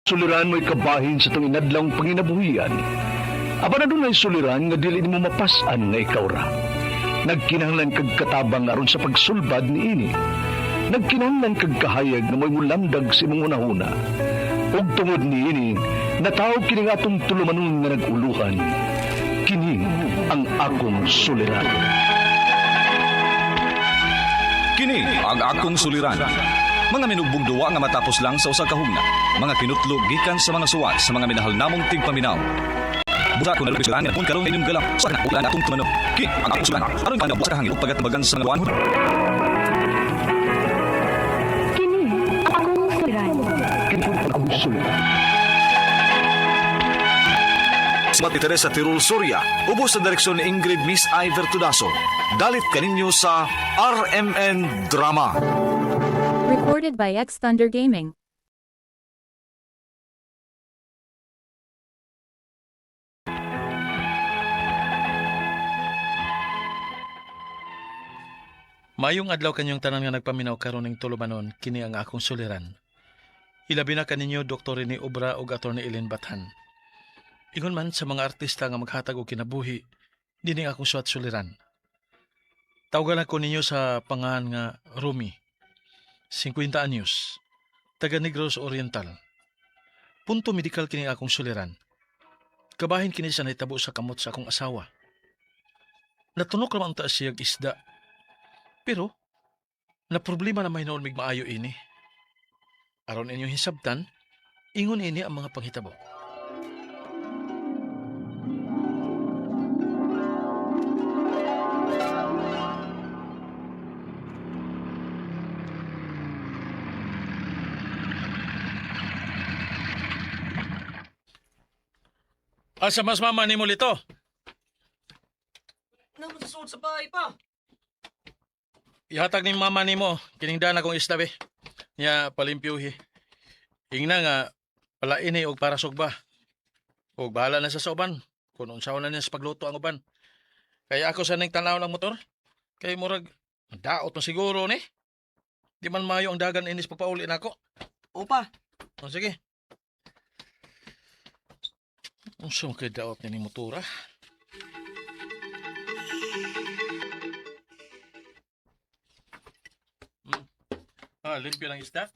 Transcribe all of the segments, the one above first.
Suliran mo'y kabahin sa itong inadlawng panginabuhian. Apan adunay suliran nga dili nimo mapas-an nga ikaw ra. Nagkinahanglan kag katabang aron sa pagsulbad niini. Nagkinahanglan kag kahayag nga mo'y mulamdag sa imong hunahuna. Ug tungod niini, natawo kini nga atong tulumanon nga nag-uluhan. Kini ang akong suliran. Kini ang akong suliran. Mga minugbong duwa nga matapos lang sa usa ka hugna. Mga kinutlog gikan sa mga suwat sa mga minahal namong tigpaminaw. Busa ko nalupis lang kung karon inyong galang sa ulan atong tumano. Kini ang akong suliran. Aron ka sa hangin ug pagatbagan sa mga buwan. Kini ang akong suliran. Kini ang akong suliran. Suwat ni Teresa Tirul Soria, ubos sa direksyon ni Ingrid Miss Iver Tudaso. Dalit kaninyo sa RMN Drama. Recorded by X Thunder Gaming. Mayong adlaw kanyong tanan nga nagpaminaw karon ning tulumanon kini ang akong suliran. Ilabi na kaninyo Dr. Rene Obra ug Atty. Ellen Bathan. Ingon man sa mga artista nga maghatag og kinabuhi, dinhi ang akong suwat suliran. Tawgan ako ninyo sa pangalan nga Rumi. 50 anyos. Taga Negros Oriental. Punto medikal kini akong suliran. Kabahin kini sa nahitabo sa kamot sa akong asawa. Natunok raman ta siyag isda, pero na problema na may noon mig maayo ini. Aron inyong hisabtan, ingon ini ang mga panghitabo. Asa mas mama nimo lito? Naman sa suod sa bahay pa. Ihatag ni mama nimo kining dana kong isda be. Nya palimpyuhi. Ingna nga palain og para sugba. Og bahala na sa uban kung unsaon na niya sa pagluto ang uban. Kaya ako sa ning tanaw ng motor. Kay murag daot na siguro ni. Di man maayo ang dagan inis pagpauli nako. Opa, O sige. Unsa man kay daot ni motor ah? Hmm. Ah, limpyo ng isda.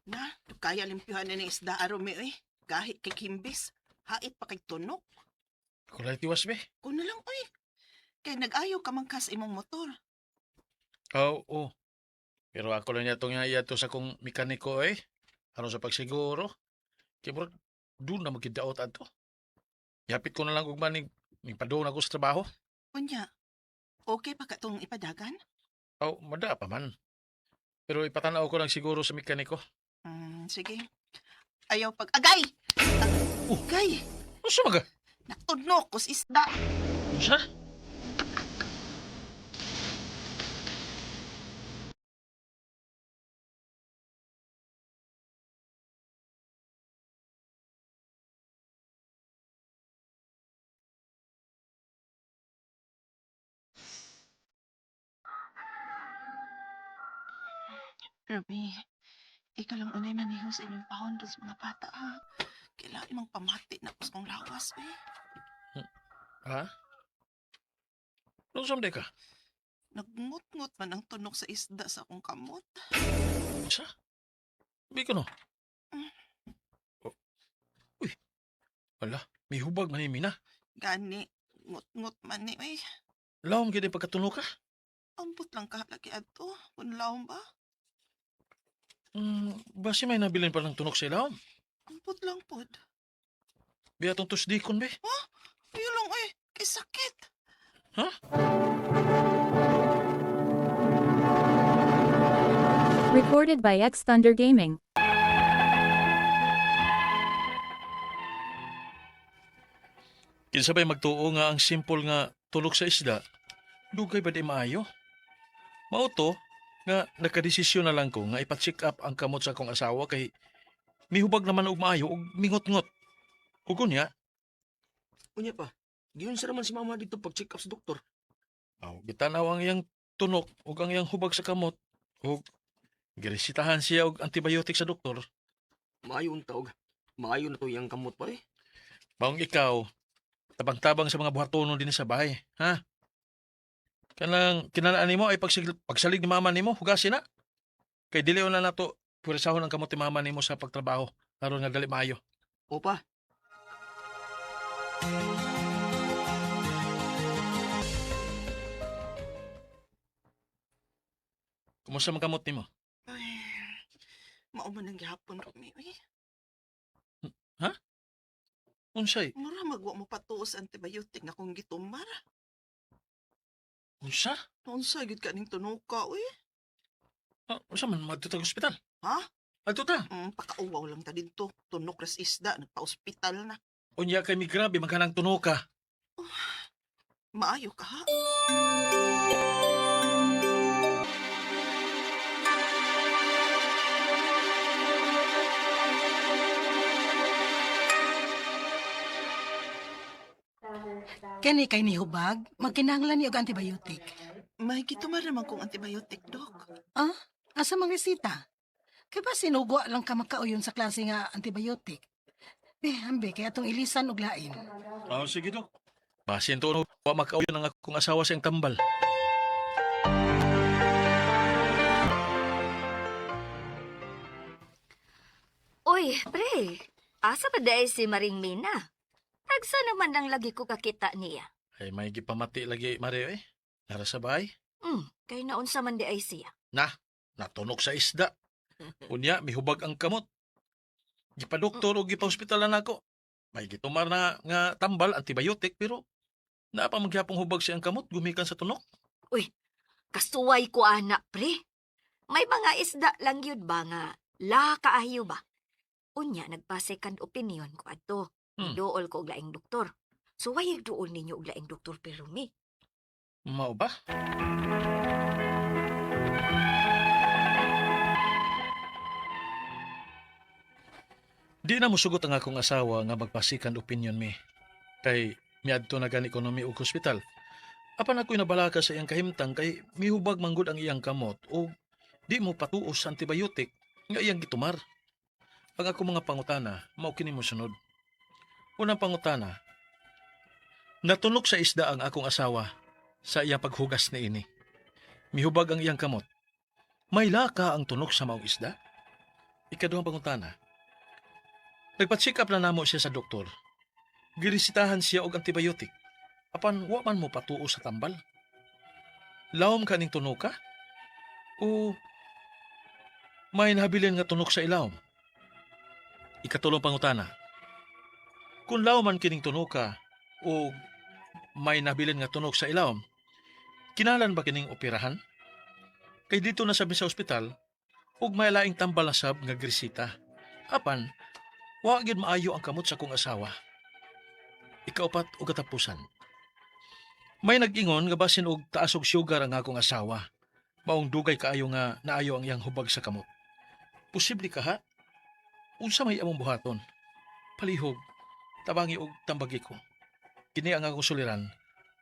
Na, kaya limpyuhan na ng isda arome eh. Kahit kay Kimbis, hait pa kay tunok. Kulay tiwas be. Kuno lang oy. Kay nag-ayo ka man kas imong motor. Oo. Oh, Pero ako lang niya itong to sa kong mekaniko eh. Aron sa pagsiguro. Kaya murag, doon na magkidaot ato. Yapit ko na lang ugma ni, ni padoon ako sa trabaho. Unya, okay pa ka tong ipadagan? Aw, mada pa man. Pero ipatanaw ko lang siguro sa mekaniko. Sige. Ayaw pag... Agay! Oh. Agay! Unsa maga? Natunok kus isda. Unsa? Ruby, ikaw lang unay maniho sa inyong pahon sa mga bata ha. Kailangan imong pamati na kus kong lawas eh. Ha? Unsa man ka? Nagngut-ngut man ang tunok sa isda sa akong kamot. Unsa? Bi ko no. Oh. Uy. Wala, may hubag man ni Mina. Gani, ngut-ngut man ni eh. Lawom gyud ang pagkatuno ka. Ambot lang ka lagi adto. Kun lawom ba? Basi may nabilin pa ng tunok sa ilawom. Ambot lang pod. Biya tong tusdikon be. Ayaw lang eh, kay sakit. Ha? Recorded by X Thunder Gaming. Kinsa bay magtuo nga ang simple nga tulog sa isda, dugay ba di maayo? Mao to nga nakadesisyon na lang ko nga ipa-check up ang kamot sa akong asawa kay mihubag naman og maayo og mingot-ngot. Ug unya, Unya pa. Giyon sa raman si mama dito pag check up sa doktor. aw gitanaw ang iyang tunok ug ang iyang hubag sa kamot ug giresitahan siya og antibiotic sa doktor. Maayo unta og. Maayo na to iyang kamot pa eh. Baong ikaw, tabang-tabang sa mga buhatonon din sa bahay, ha? Kanang kinalaan nimo ay pagsalig ni mama nimo, hugasin na. Kay dili na nato puwersahon ang kamot ni mama nimo sa pagtrabaho aron nga dali maayo. Opa. Kumusta man kamot nimo? Ay, mao man ang gihapon, Romy. Uy, Unsay? mura magwa mo patuos antibiotic na kong gitumar. Unsa? Unsa gyud ka ning tunuka, uy? Ah, unsa man madto ta ospital? Ha? Adto ta. Pakauwaw lang ta didto. Tunok ras isda, nagpa-ospital na. Unya kay mi grabe man kanang tunoka. Maayo ka ha? Kani kay ni hubag, magkinahanglan ni og antibiotic. May gitumar naman kong antibiotic, Dok. Ah, asa mga resita? Kay ba sinugwa lang ka makauyon sa klase nga antibiotic? Be, ambe, kaya atong ilisan og lain. Ah, sige dok. Basin to no, wa makauyon ang akong asawa sa iyang tambal. Uy, pre. Asa pa dahil si Maring Mina? Tagsa naman ang lagi ko kakita niya. Ay may gipamati lagi Mario eh. Nara sa bahay. Kay naunsa man di ay siya. Natunok sa isda. Unya, mihubag ang kamot. Gipadoktor o gipahospitalan nako. May gitumar na nga tambal, antibiotic, pero naa pa magyapong hubag siyang kamot, gumikan sa tunok. Kasuway ko ana, pre. May mga isda lang yun ba nga la kaayo ba? Unya, nagpa-second opinion ko adto. Duol ko og laing doktor. So, way duol ninyo og laing doktor pero mi. Mao ba? Di na musugot ang akong asawa nga magpa-second opinion mi. Kay miadto na gani ko og hospital. Apan ako'y nabalaka sa iyang kahimtang kay mihubag manggod ang iyang kamot o di mo patuos sa antibiotic nga iyang gitumar. Ang ako mga pangutana, mao kini mosunod. Unang pangutana, natunok sa isda ang akong asawa sa iyang paghugas niini. Mihubag ang iyang kamot. May laka ang tunok sa maong isda? Ikaduhang pangutana. Nagpa-check up na namo siya sa doktor. Giresitahan siya og antibiotic. Apan wa man mo patuo sa tambal. Lawom ka ning tunoka? O may nahabilin nga tunok sa ilawom? Ikatulong pangutana. Kung lawom man kining tunoka o may nabilin nga tunok sa ilawom, kinalan ba kining operahan? Kay dito na sabi sa ospital, ug may laing tambal na sab nga gresita. Apan, wa gyud maayo ang kamot sa kong asawa. Ikaupat og katapusan. May nag-ingon nga basin og taas og sugar ang akong asawa. Maong dugay kaayo nga naayo ang iyang hubag sa kamot. Posible ka ha? Unsa may among buhaton? Palihog, tabangi og tambagi ko. Kini ang akong suliran,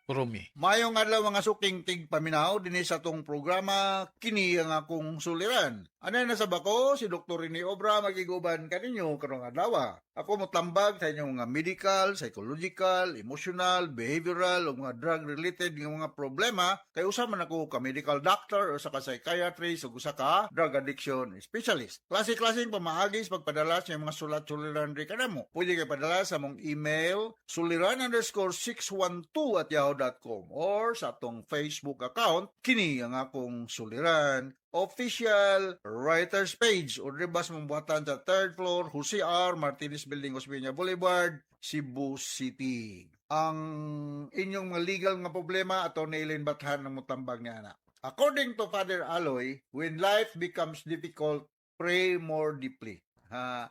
Romy. Mayong adlaw mga suking tigpaminaw dinhi sa atong programa kini ang akong suliran. Anay na sa bako si Dr. Rene Obra magiguban kaninyo karong adlaw. Ako motambag sa inyong mga medical, psychological, emotional, behavioral ug mga drug related nga mga problema kay usa man ako ka medical doctor usa ka psychiatrist ug usa ka drug addiction specialist. Klase-klaseng pamaagi sa pagpadala sa inyong mga sulat suliran ri kanamo. Pwede kay padala sa among email suliran_612@yahoo.com or sa atong Facebook account kini ang akong suliran official writers page o ribas mong buhatan sa third floor Jose R. Martinez Building, Osmeña Boulevard, Cebu City. Ang inyong mga legal nga problema ato ni Eileen Bathan ang mutambag niya na. According to Father Aloy, when life becomes difficult, pray more deeply. Ha,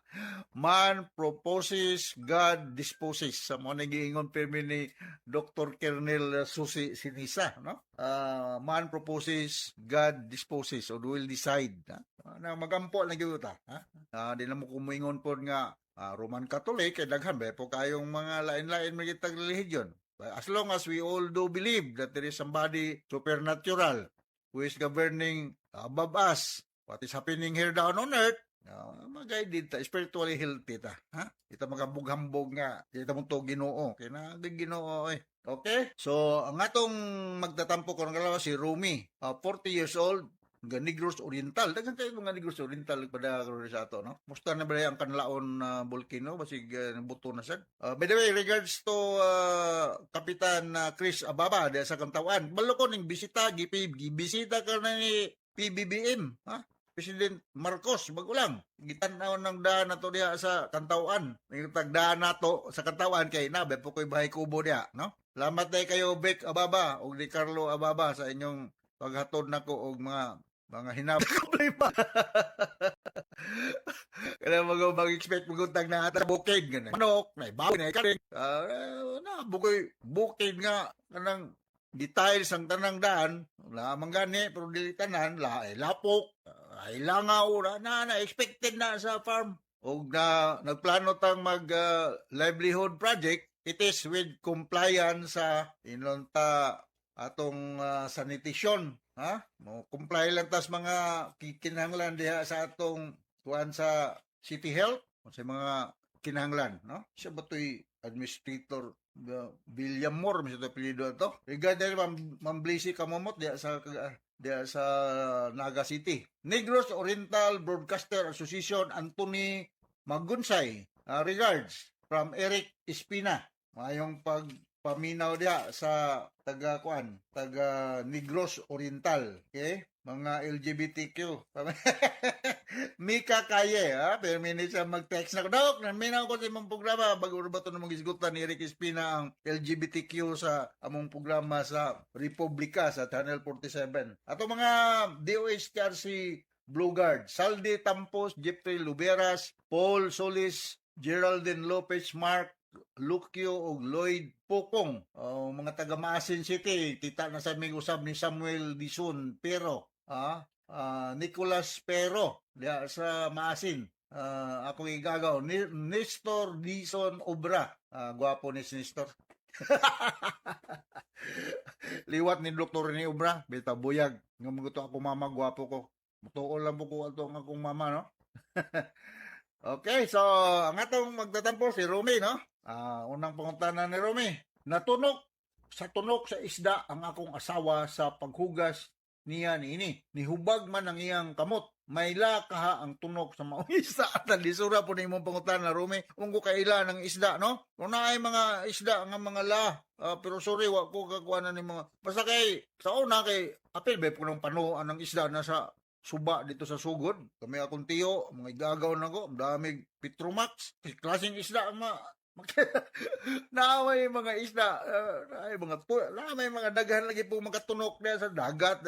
man proposes, God disposes. Sa mga nagiingon pirmi ni Dr. Kernel Susi Sinisa, no? Ah, man proposes, God disposes or will decide. Ha? Na magampo lang gyud ta, ha? Ah, di na mo kumuingon pod nga Roman Catholic kay daghan ba po kayong mga lain-lain mga religion. As long as we all do believe that there is somebody supernatural who is governing above us, what is happening here down on earth Ma-guided ta, spiritually healthy ta, ha? Kita magambog-hambog nga, kita mo to Ginoo, kay na Ginoo eh. Okay? So, ang atong magtatampo karon kalawa si Rumi, 40 years old, nga Negros Oriental. Daghan kayo mga Negros Oriental pada karon sa ato, no? Musta na ba ang kanlaon na volcano basig buto na sad. By the way, regards to Kapitan Chris Ababa diya sa Kantawan. Balo ko ning bisita, gipi gibisita ka na ni PBBM, ha? President Marcos bago lang gitan-aw ng daan nato diha sa Kantawan. Tagdaan nato sa Kantawan kay na po koy bahay kubo diha, no? Salamat day kayo Vic Ababa ug ni Carlo Ababa sa inyong paghatod nako og mga hinab problema. Kaya mag-expect maguntag na ata bukid ganun. Manok, na baboy na ikaring. Na bukoy bukid nga kanang details ang tanang daan, wala man gani pero dili tanan la ay lapok, ay langaw na na, na expected na sa farm. Og na nagplano tang mag livelihood project, it is with compliance sa inlonta atong sanitation, ha, mo comply lang tas mga kinahanglan diha sa atong kuan sa City Health sa mga kinahanglan, no? Siya ba to'y administrator William Moore sa apelyido ato. Regarding Ma'am, Ma'am Blissy Kamamot diya sa Naga City. Negros Oriental Broadcaster Association Anthony Magunsay. Regards from Eric Espina. Mayong pagpaminaw diha sa taga kuan, taga Negros Oriental. Okay? Mga LGBTQ. Mika Kaye, ha? Pero minute siya mag-text na ko. Dok, naminaw ko sa imong programa. Bago ba ito namang isgutan ni Eric Espina ang LGBTQ sa among programa sa Republika sa Channel 47. Ato mga DOHTRC Blue Guard, Saldi Tampos, Jeffrey Luberas, Paul Solis, Geraldine Lopez, Mark Lucio ug Lloyd Pokong. Oh, mga taga Maasin City, kita na sa aming usab ni Samuel Dison Pero, Nicolas Pero diya sa Maasin. Akong igagaw ni Nestor Dison Obra. Gwapo ni si Nestor. Liwat ni Doktor ni Obra, bita buyag. Nga mga ako mama gwapo ko. Mutuol lang po ko ato ang akong mama, no? Okay, so ang atong magtatampo si Rumi, no? Unang pangutana ni Rumi. Natunok sa tunok sa isda ang akong asawa sa paghugas niya niini. Nihubag man ang iyang kamot. Mayla kaha ang tunok sa maong isda. At lisura po ni imong pangutana, Rumi. Kung ko kaila ng isda, no? Kung naay mga isda nga mga la, pero sorry, wa ko kakuha na ni mga. Basta kay, sa una kay, apil ba po ng panuan ng isda na sa suba dito sa sugod. Kami akong tiyo, mga igagaw na ko, ang daming Petromax. Klaseng isda ang mga naamay mga isda, naay mga naamay mga daghan lagi po mga tunok na sa dagat,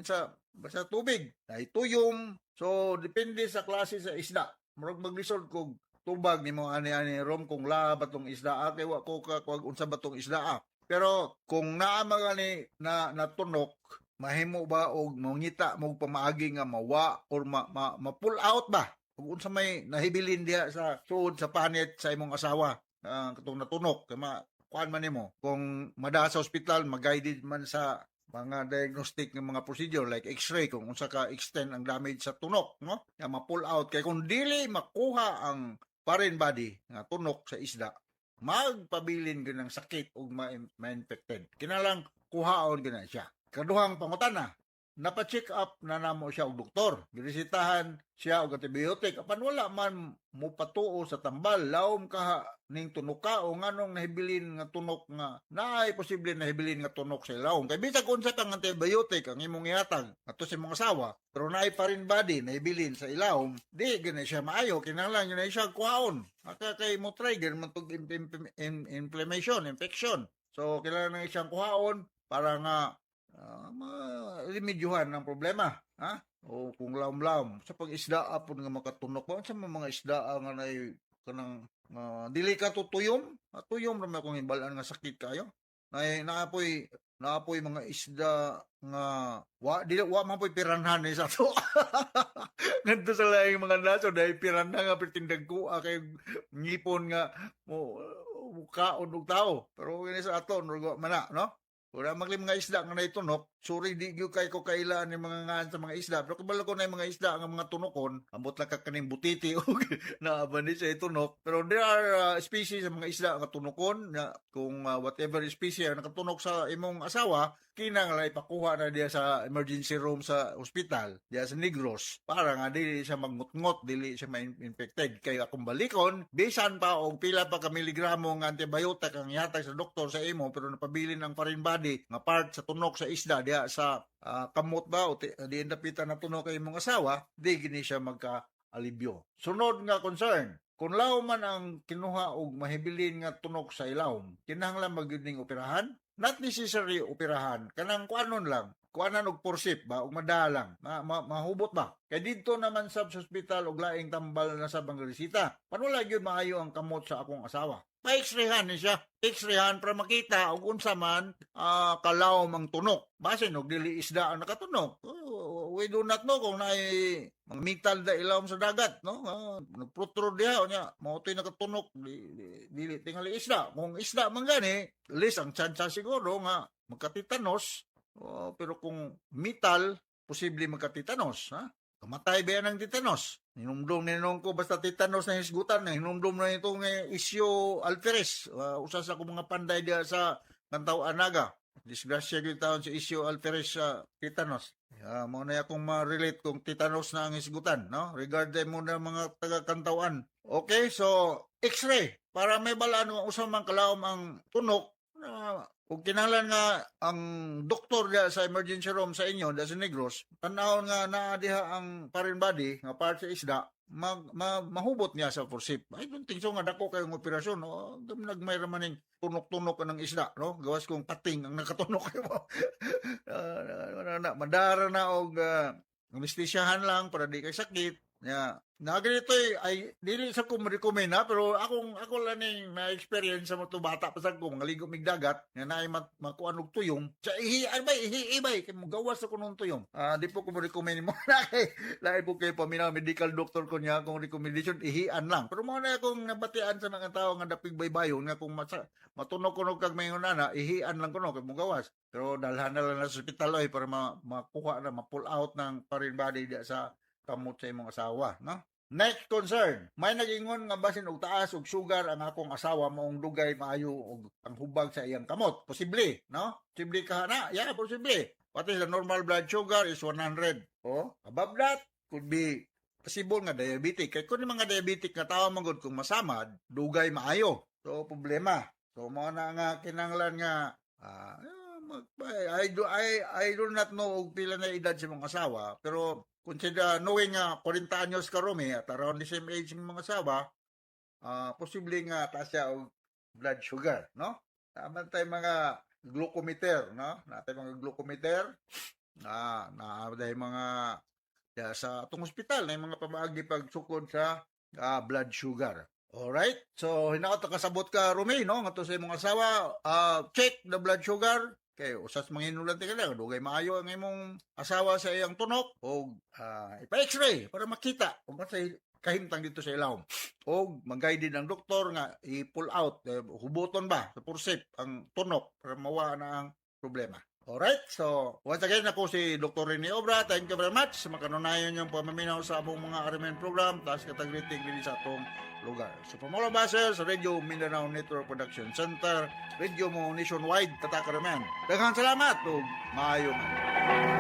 sa sa tubig. Naay tuyom. So depende sa klase sa isda. Murag maglisod kog tubag nimo ani-ani rom kung la ba tong isda kay wa ko ka kung unsa ba tong isda ah. Pero kung naa mga ni na natunok, mahimo ba og mangita mo pamaagi nga mawa or ma pull out ba ug unsa may nahibilin diha sa suod sa panit sa imong asawa katong natunok kay ma kuan man nimo kung mada sa ospital, mag-guided man sa mga diagnostic ng mga procedure like x-ray kung unsa ka extend ang damage sa tunok, no, ya ma-pull out kay kung dili makuha ang foreign body nga tunok sa isda, magpabilin gyud ng sakit ug ma-infected. Kinalang kuhaon gyud na siya. Kaduhang pangutana, napa-check up na namo siya og doktor. Giresetahan siya og antibiotic apan wala man mopatuo sa tambal. Lawom kaha ning tunoka o nganong nahibilin nga tunok nga naay posible nahibilin nga tunok sa ilawom? Kay bisag unsa kang antibiotic ang imong ihatag ato sa imong asawa, pero naay foreign body nahibilin sa ilawom, di gani siya maayo. Kinahanglan gyud na siya kuhaon. Aka kay mo trigger man tog inflammation, infection. So kailangan na siyang kuhaon para nga ma-remedyohan ang problema, ha? O kung lawom-lawom sa pag-isda apon nga makatunok ba sa mga isda nga nay kanang dili ka tutuyom, tuyom ra man akong hibalaan nga sakit kayo. Nay naapoy mga isda nga wa dili wa man poy piranha ni sa ato. Ngadto sa laing mga nasod dahil piranha nga pertindag ko kay ngipon nga mo kaon og tao. Pero kini sa ato nurgo man na, no? Ora magli mga isda nga naitunok, sorry di gyud kay ko kailaan ni mga ngaan sa mga isda, pero kabalo ko na yung mga isda nga mga tunokon, ambot lang ka kaning butiti og naa ba ni siya tunok. Pero there are species sa mga isda nga tunokon na kung whatever species ang nakatunok sa imong asawa, kinahanglan ipakuha na diya sa emergency room sa ospital, diya sa Negros, para nga dili siya magngot-ngot, dili siya ma-infected. Kaya kung balikon, bisan pa og pila pa ka miligramo nga antibiotic ang ihatag sa doktor sa imo, pero napabilin ang foreign body nga part sa tunok sa isda diha sa kamot ba o di dapitan na tunok kay imong asawa, di gini siya magka alibyo. Sunod nga concern, kung lawom man ang kinuha og mahibilin nga tunok sa ilawom, kinahanglan magyud ning operahan? Not necessary operahan, kanang kuanon lang, kuanan og forceps ba og madalang, mahubot ba? Kay didto naman sab sa ospital og laing tambal na sab ang resita. Panwala gyud maayo ang kamot sa akong asawa. Pa-x-rayhan ni siya. X-rayhan para makita og unsa man kalawom ang tunok. Basin og dili isda ang nakatunok. Oh, we do not know kung naay mga metal da ilawom sa dagat, no? Nagprotrude diha unya mao to'y nakatunok di, dili tingali isda. Kung isda man gani, least ang tsansa siguro nga magkatitanos. Oh, pero kung metal, posible magkatitanos, ha? Kamatay ba yan ng titanos? Hinumdum ni ko basta titanos na hisgutan, hinumdum na itong Isyo Alferes. Usa sa akong mga panday diya sa Kantaw Anaga. Disgrasya gyud taon si Isyo Alferes sa titanos. Mao na akong ma-relate kung titanos na ang hisgutan, no? Regardless mo na mga taga Kantawan. Okay, so X-ray para may balaan kung usa man kalawom ang tunok na kung kinahanglan nga ang doktor diya sa emergency room sa inyo diya sa Negros, tan-awon nga naa diha ang foreign body nga part sa isda, mahubot niya sa forceps. I don't think so nga dako kayong operasyon, no? Nagmay ra man ning tunok-tunok ng isda, no? Gawas kung pating ang nakatunok mo. Na, madara na og anestesyahan lang para di kay sakit. Ya, na ganito eh, ay dili sa ko recommend ha, pero akong ako lang ning na-experience sa mga bata pa sa ko mga ligo mig dagat nga naay makuan og tuyom sa ihi ay bay ihi bay kay mogawas ako nung tuyom. Ah, di po ko mo recommend mo na kay lahi po kay paminaw medical doctor ko niya akong recommendation ihian lang. Pero mo na akong nabatian sa mga tao nga dapig baybayon nga kung matunog kuno kag mayon ana ihian lang kuno kay mogawas. Pero dalhan na lang na sa ospital oy para makuha na ma-pull out ng foreign body diya sa kamot sa imong asawa, no? Next concern, may nagingon nga basin og taas og sugar ang akong asawa maong dugay maayo og ang hubag sa iyang kamot. Posible, no? Posible ka na? Yeah, posible. What is the normal blood sugar is 100. Oh, above that could be possible nga diabetic. Kay kun mga diabetic nga tao man gud kung masamad, dugay maayo. So problema. So mo na nga kinahanglan nga I do not know og pila na edad sa mga asawa, pero consider knowing nga 40 anyos karon at around the same age ng mga asawa, posible nga taas siya og blood sugar, no? Tama tayo mga glucometer, no? Natay mga glucometer na na dahil mga ya, sa atong ospital na yung mga pamaagi pagsukod sa blood sugar. Alright? So, hinaot kasabot ka, Rumi, no? Ngadto sa imong asawa, check the blood sugar. Kay usas manginulan ka lang, dugay maayo ang imong asawa sa iyang tunok o ipa-x-ray para makita kung sa kahimtang dito sa ilawom. O mag-guide ang doktor nga i-pull out, eh, hubuton ba sa forceps ang tunok para mawa na ang problema. Alright, so once again ako si Dr. Rene Obra. Thank you very much sa makanunayon yung pamaminaw sa among mga Arimen program taas katag rating din sa atong lugar. So from all of us here sa Radio Mindanao Network Production Center, Radio mo nationwide, tatak Arimen. Daghang salamat ug maayong adlaw.